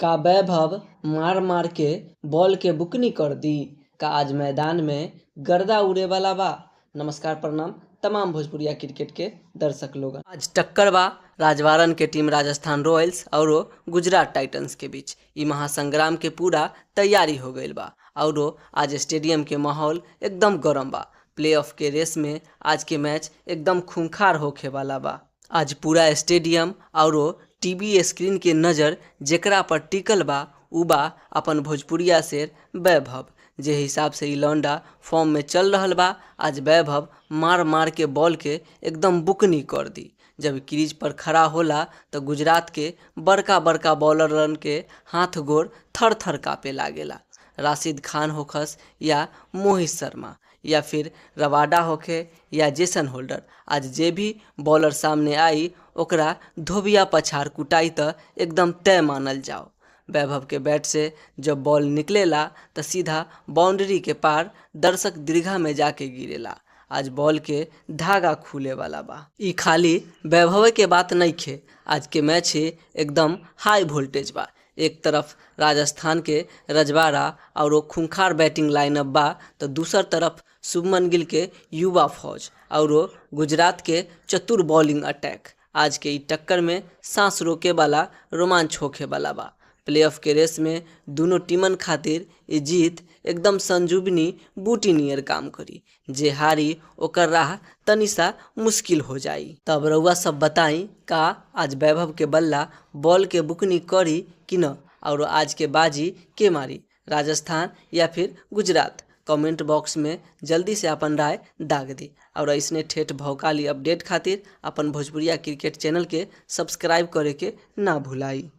का वैभव मार मार के बॉल के बुकनी कर दी? का आज मैदान में गर्दा उड़े वाला बा? नमस्कार, प्रणाम तमाम भोजपुरिया क्रिकेट के दर्शक लोगन। आज टक्कर बा राजवारन के टीम राजस्थान रॉयल्स और गुजरात टाइटंस के बीच। इ महासंग्राम के पूरा तैयारी हो गईल बा और आज स्टेडियम के माहौल एकदम गरम बा। प्लेऑफ के रेस में आज के मैच एकदम खूंखार होखे वाला बा। आज पूरा स्टेडियम और टीवी स्क्रीन के नज़र जेकरा पर टिकल बा उ बा अपन भोजपुरिया शेर वैभव। जे हिसाब से इ लौंडा फॉर्म में चल रहल बा, आज वैभव मार मार के बॉल के एकदम बुकनी कर दी। जब क्रीज पर खड़ा होला तो गुजरात के बड़का बड़का बॉलरन के हाथ गोड़ थर थर कापे लागेला। राशिद खान होखस या मोहित शर्मा या फिर रबाडा होखे या जेसन होल्डर, आज जे भी बॉलर सामने आई ओकरा धोबिया पछाड़ कुटाई त एकदम तय मानल जाओ। वैभव के बैट से जब बॉल निकलेला त सीधा बाउंड्री के पार दर्शक दीर्घा में जाके गिरेला। आज बॉल के धागा खुले वाला बा। इ खाली वैभव के बात नइखे, आज के मैच ही एकदम हाई वोल्टेज बा। एक तरफ राजस्थान के रजवाड़ा और खूंखार बैटिंग लाइनअप बा तो दूसर तरफ शुभमन गिल के युवा फौज और गुजरात के चतुर बॉलिंग अटैक। आज के इ टक्कर में सांस रोके वाला रोमांच होखे वाला बा। प्लेऑफ के रेस में दोनों टीमन खातिर इ जीत एकदम संजीवनी बूटी नियर काम करी। जे हारी ओकर राह तनी सा मुश्किल हो जाई। तब रउआ सब बताई का आज वैभव के बल्ला बॉल के बुकनी करी कि न, और आज के बाजी के मारी, राजस्थान या फिर गुजरात? कमेंट बॉक्स में जल्दी से अपन राय दाग दी और ऐसने ठेठ भौकाली अपडेट खातिर अपन भोजपुरिया क्रिकेट चैनल के सब्सक्राइब करे के ना भुलाई।